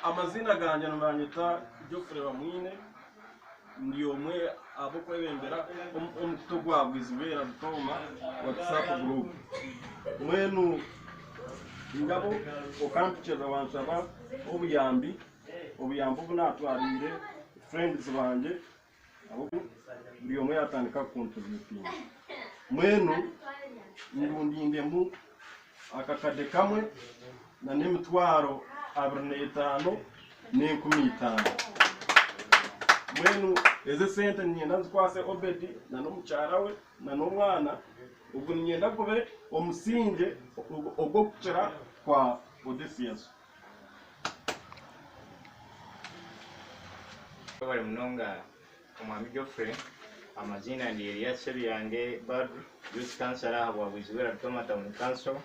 Amaziina gangye nibanyeta Geoffrey Bamwine, ndi omwe ahabw'okwebembera omukutu gwa Bwizibwera Rutooma WhatsApp group. Mbwenu nyabo okampikirira wanshaba obuyambi, obuyambi obu natwariire friends bangye buri omwe yatandika kukontributinga. Mbwenu ndundindemu akakade kamwe n'emitwaro 25,500. Mbwenu ezi esente niinyenda nzikwase Obedi n'omukyara we n'omwana, ogu niinyenda gube omusingye ogw'okukira kwa Odysseus. Webare munonga Omwami Geoffrey. Amaziina ndi Elias Sebyange Badru, Youth Councillor ahabwa Bwizibwera Rutooma Town Council.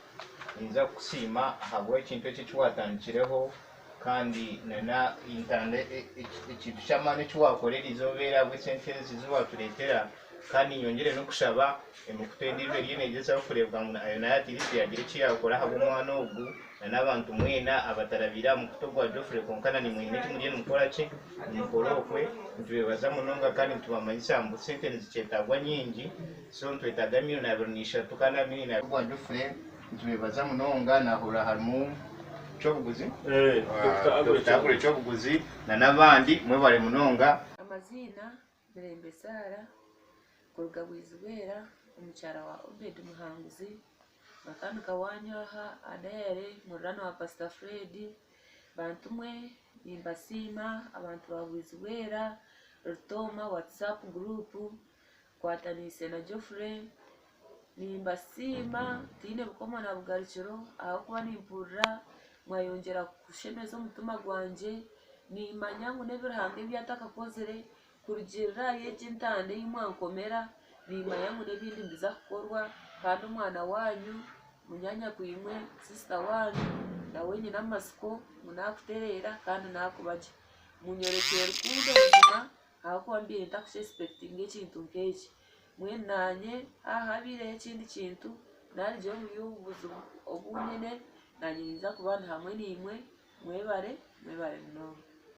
Ninza kukusiima ahabw'ekintu eki eki watandikireho kandi na ekintu ky'amaani eki wakora erizooba eri ahabw'esente ezi ezi watureetera. Kandi nyongyere n'okushaba emikutu endiijo eriyo neegyezaho kureebwa ngu nayo nayo at least yaagira eki yaakora ahabw'omwana ogu na n'abantu mwena abatarabaire aha mukutu ogwa Geoffrey kwonka na naimwe haine eki muriyo nimukora ki? Nimukora okwe. Nitubeebaza munonga kandi nitubamanyisa ngu sente nizikyetaagwa nyingi so nitwetaaga milioni 23 kandi aha milioni Ogwa Geoffrey nitubeebaza munonga naahurira harimu Kyobuguzi, Dokita Aggrey Kyobuguzi na n'abandi mwebare munonga. Amaziina Mirembe Sarah kuruga Bwizibwera omukyara wa Obed Muhanguzi makanika wanyu aha aha dayare muriraanwa wa Pastor Fred bantu mwe nimbasiima abantu ba Bwizibwera Rutooma WhatsApp group nkwataniise na Geoffrey nimbasiima tihaine bukoma na bugarukiro ahabw'okuba nimpurira mwayongyera kushemeza omutima gwangye nimanya ngu n'ebi Ruhanga ebi atakakozire Kurugiirira ahari egi entanda ei mwankomera, nimmanya ngu n'ebindi nibiza kukorwa, kandi omwana waanyu, munyaanyakwimwe, sisita waanyu, nawe nyine amatsiko ngu naakutereera kandi naakuba gye. Munyorekire rukundo buzima ahabw'okuba mbaire ntakukyesipekitinga ekintu nk'eki. Mbwenu naanye haaba habaireho ekindi kintu narigira omuri obu buzibu obu nyine, naanye ninza kuba ndi hamwe naimwe. Mwebare, mwebare munonga.